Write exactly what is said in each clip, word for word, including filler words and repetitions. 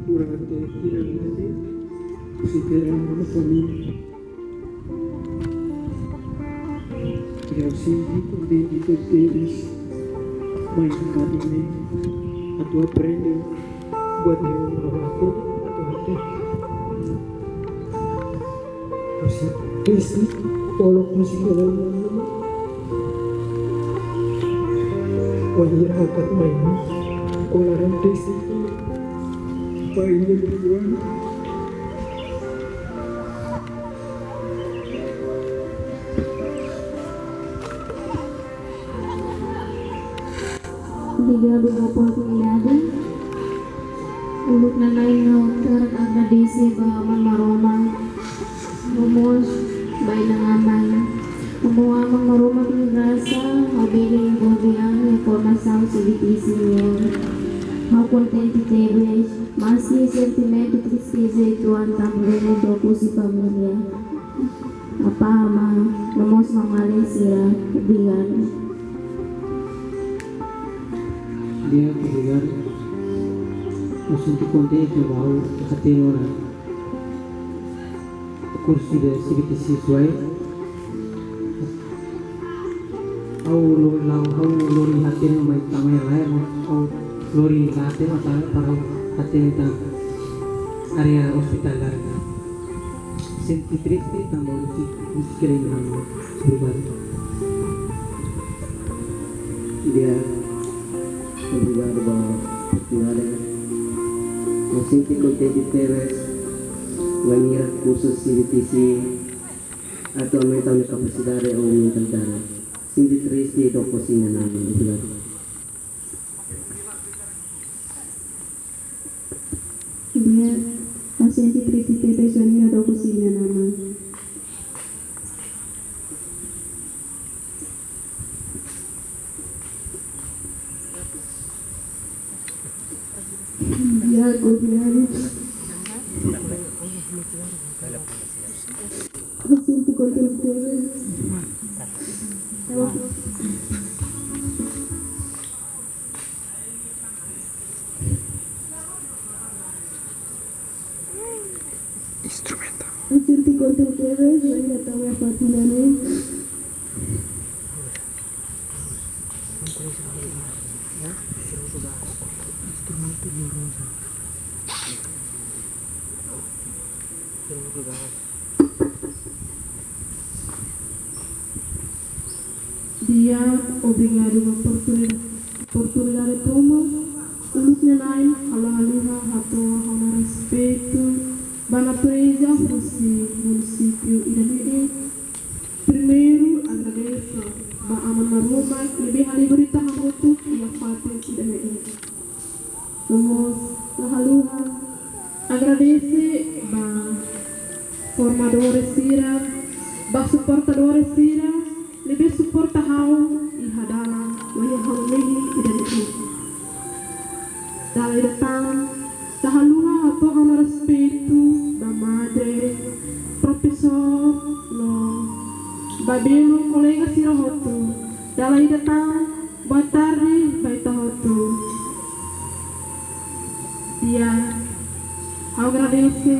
Durante tinan ne'e, ha'u sente ema no família. Ha'u sente kontente tebes, mai hakat ne'e, atu aprende buat ne'ebé mak ha'u hatene, atu hatene. Ha'u sente triste, olok husi hela. Wainhira hakat mai, ha'u laran triste. Pai, iha buat. Obrigadu ba oportunidade. Uluk nanain ha'u hakarak agradese ba Aman Maromak, no mós ba inan-aman. Tanba Aman Maromak nia grasa, ha'u bele envolve iha formasaun C B T C nian. Ha'u kontente tebes, maski sentimentu tristeza uitoan tanba rona dook husi família. Apá, amá, no mós maun-alin sira, obrigadu. Di'ak, obrigadu. Ha'u sente kontente tanba ha'u hatene ona kursu ida C B T C Suai. Ha'u lori, la'ós ha'u lori hatene mai tama iha lae, ha'u lori hatene mai tama para ha'u hatene tan área ospitálár. Sente triste tanba ha'u sei, ha'u sei kere inan-aman. Obrigadu. Di'ak, obrigadu ba oportunidade. Ha'u sente kontente tebes, wainhira kursu C B T C atu aumenta ha'u-nia kapasidade ou mentalidade. Sente triste dook husi inan-aman. Obrigadu. Di'ak, ha'u sente triste tebes wainhira dook husi inan-aman. Di'ak, obrigadu. Ha'u sente kontente tebes. Instrumenta. Ha'u sente kontente tebes, wainhira tama iha fatin ne'e. Instrumenta de rosa. Di'ak, obrigadu ba oportunida-, oportunidade tomak. Uluk nanain, ha'u la haluha hato'o ha'u-nia respeitu ba natureza husi munisípiu ida-ne'e. Primeiru, agradese ba Aman Maromak ne'ebé halibur ita hamutuk iha fatin ida-ne'e. No mós la haluha agradese ba formadores sira, ba suportadores sira, ne'ebé suporta ha'u iha dalan no iha ha'u-nia mehi ida-ne'e. Dala ida tan, la haluha hato'o ha'u-nia respeitu ba madre, profesór, no ba belun kolega sira hotu. Dala ida tan, boa tarde ba ita hotu. Di'ak, ha'u agradese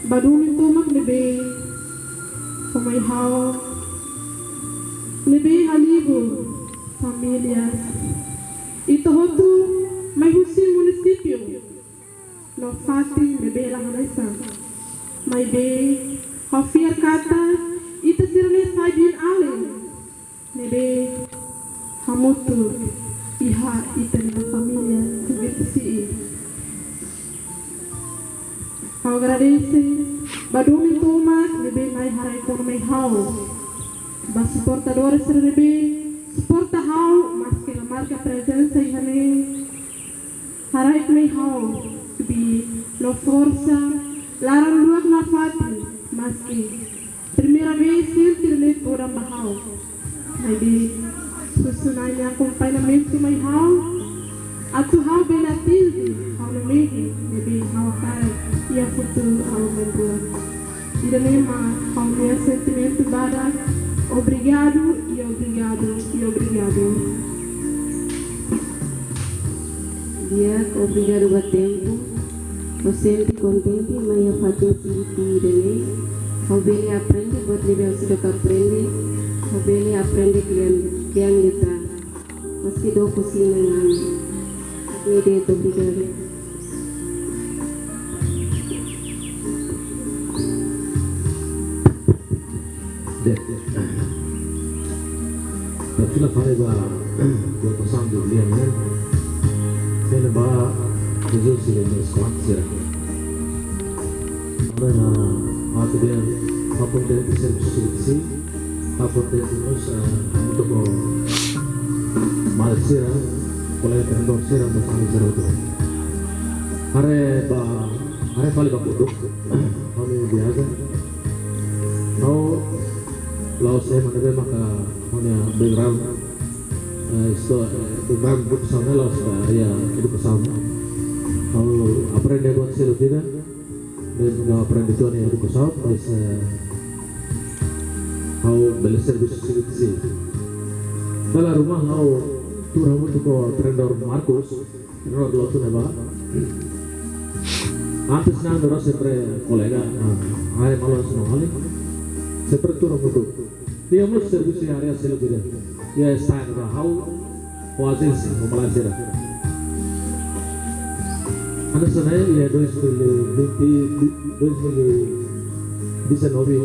ba domin tomak ne'ebé fó mai ha'u, ne'ebé halibur família. Ita hotu mai husi munisípiu no fatin ne'ebé la hanesan. Maibé, ha'u fiar katak ita sira ne'e sai biin-alin ne'ebé hamutuk iha ita-nia família C B T C. Ha'u agradese ba domin tomak ne'ebé Na'i haraik ona mai ha'u. Ba suportadores sira ne'ebé suporta ha'u, maske la marka prezensa iha ne'e. Haraik mai ha'u, subi no forsa, laran luak nafatin, maski primeira vez sente limite todan ba ha'u. Maibé, husu Na'i nia akompañamentu mai ha'u, Lema, ha'u-nia sentimentu badak, obrigadu, i obrigadu, i obrigadu. Di'ak, obrigadu ba tempu. Ha'u sente kontente, mai iha fatin sira ida-ne'e. Ha'u bele aprende, buat ne'ebé ha'u seidauk aprende. Ha'u bele aprende kle'an, kle'an liután. Maski dook husi na'in-aman. Ida-ne'e de'it, obrigadu. Di'ak. Ita fila fali ba, ba pasandu lian, ya. Ne'ebé Jesus sira-nia eskola sira. Agora na parte de, apa de servisu sira. Ha'u kontente mós, ah, hamutuk ho maluk sira, kolega treinadór sira, no fali sira hotu. Haree ba, haree fali ba kotuk, ha'u-nia biasa. Ha'u la'ós ema ne'ebé maka ha'u-nia background, eh, isto, eh, background edukasaun ne'e la'ós, eh, iha edukasaun. Ha'u aprende buat seluk ida, ne'ebé ha'u aprende tuan iha edukasaun, mas, eh, ha'u bele servisu sira-ne'e. Dala ruma ha'u tuur hamutuk ho treinadór Marcos, treinadór lotu ne'ebá. Antes ne'e ami rua sempre kolega, ah, ai malu sino ali. Sempre tuur hamutuk. Nia mós servisu iha área seluk ida. Iha S T A ne'ebá, ha'u ho ajénsia, ho malae sira. Hanesan ne'e, iha dois mil e vinte, dois mil e dezanove,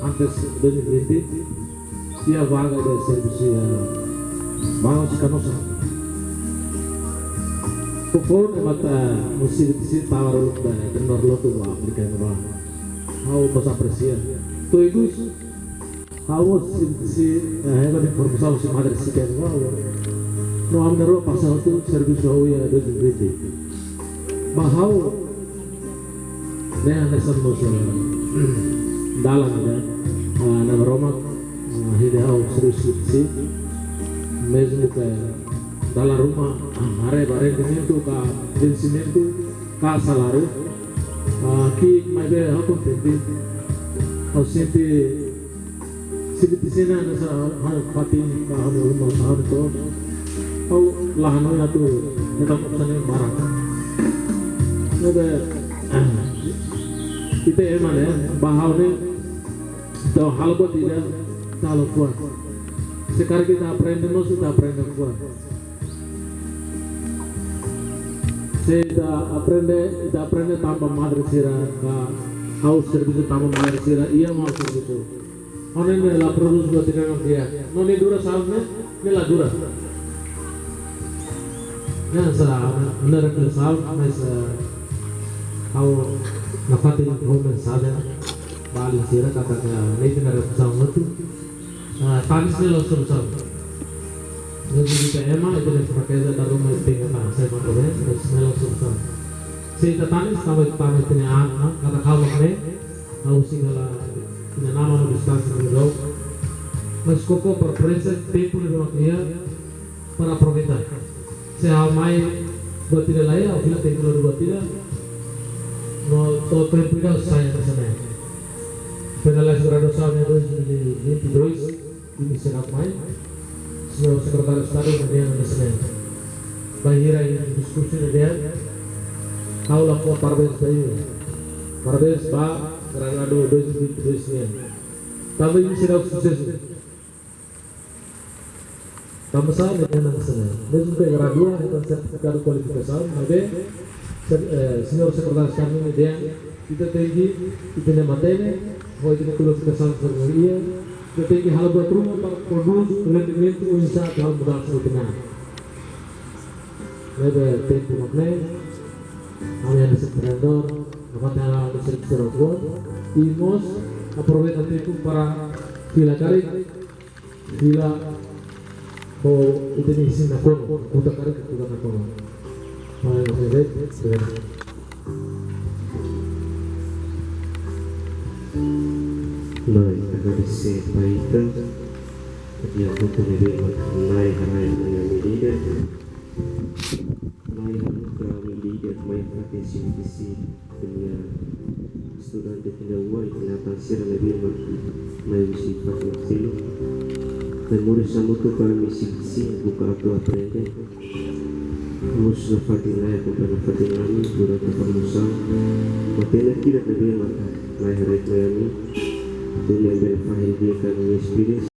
antes dois mil e vinte, iha vaga de servisu iha Manaus, Canossa. Foufoun ne'e mak, eh, musi di si tawar, eh, treinadór lotu ba aplika ne'ebá. Ha'u mós apresia. To'o ikus, ha'u sente, eh, hebat informasaun husi Madre Sika ne'ebá. No ami na'in-rua pasa hotu servisu ha'u iha dois mil e vinte. Ba ha'u, ne'e hanesan mós, eh, dalan, ya. Ah, Nai Maromak, ah, hili ha'u servisu sira. Mezmu ke dala ruma, ah, haree ba rendimentu ka vensimentu ka saláriu, ah, ki'ik maibé ha'u kontente. Ha'u sente sira-ne'e hanesan ha'u-nia fatin, ka ha'u-nia uma, ka ha'u-nia to'o. Ha'u la hanoin atu hetan opsaun ne'e barak. Ne'ebé, ita ema ne'e, ba ha'u ne'e, entaun halo buat ida, ita halo fuan. Se karik ita aprende, no se ita aprende fuan. Se ita aprende, ita aprende tanba madre sira, ka ha'u servisu tanba madre sira, iha mak servisu. Ha'u ne'e la prodús buat ida ne'ebé di'ak. No nia durasaun ne'e, nia la dura. Ne'e sa, ne'e reflesaun, mas, eh, ha'u nafatin ho mensajen ba alin sira katak, eh, ne'e ita-nia reflesaun hotu. Ah, tanis ne'e la'ós solusaun. Ne'e ita ema, ita-nia frakeza dala ruma ita tenke tanis, sai mak bem, mas ne'e la'ós solusaun. Se ita tanis, tanba, tanba ita-nia an, ah, katak ha'u mak ne'e, ha'u sei hela, ita-nia naran no distánsia ne'e dou. Mas koko preferénsia tempu ne'ebé mak iha para aproveita. Se ha'u mai buat ida la iha, ha'u fila tempu la buat ida. No to'o tempu ida sai hanesan ne'e. Finaliza graduasaun iha dois mil e vinte e dois, imi seidauk mai. Señór Sekretáriu Estadu nia dehan hanesan ne'e. Bainhira iha diskursu nia dehan, ha'u la fó parabéns ba imi. Parabéns ba gradua dois mil e vinte e dois nian. Tanba imi seidauk susesu. Tanba sá nia dehan hanesan ne'e. Mezmu ke gradua, hetan sertifikadu kualifikasaun, maibé, se-, eh, Señór Sekretáriu Estadu nia dehan, ita tenke, ita-nia matenek, ho ita-nia kualifikasaun sira-ne'e iha, ita tenke halo buat ruma para prodús rendimentu oinsá atu halo mudansa ita-nia an. Ne'ebé tempu mak ne'e, ami hanesan treinadór, nafatin halo servisu sira hotu, i mós aproveita tempu para fila karik, fila ho ita-nia isin nakonu, kuta karik kuta nakonu. Mai, mai, mai, mai. Lae, agradese ba ita, ita-nia hotu ne'ebé mak Nai haruka ami ida. Nai haruka ami ida, mai fatin sini kisi dunia. Estudante tinan rua, iha nafatin sira ne'ebé mak mai husi fatin seluk. Mai moris hamutuk ho ami sira, buka atu aprende. Mós nafatin lae, buka nafatin ami, durante formasaun. Matenek sira ne'ebé mak mai haree ami. Tuir ne'ebé fahe di'ak ami esperiénsia.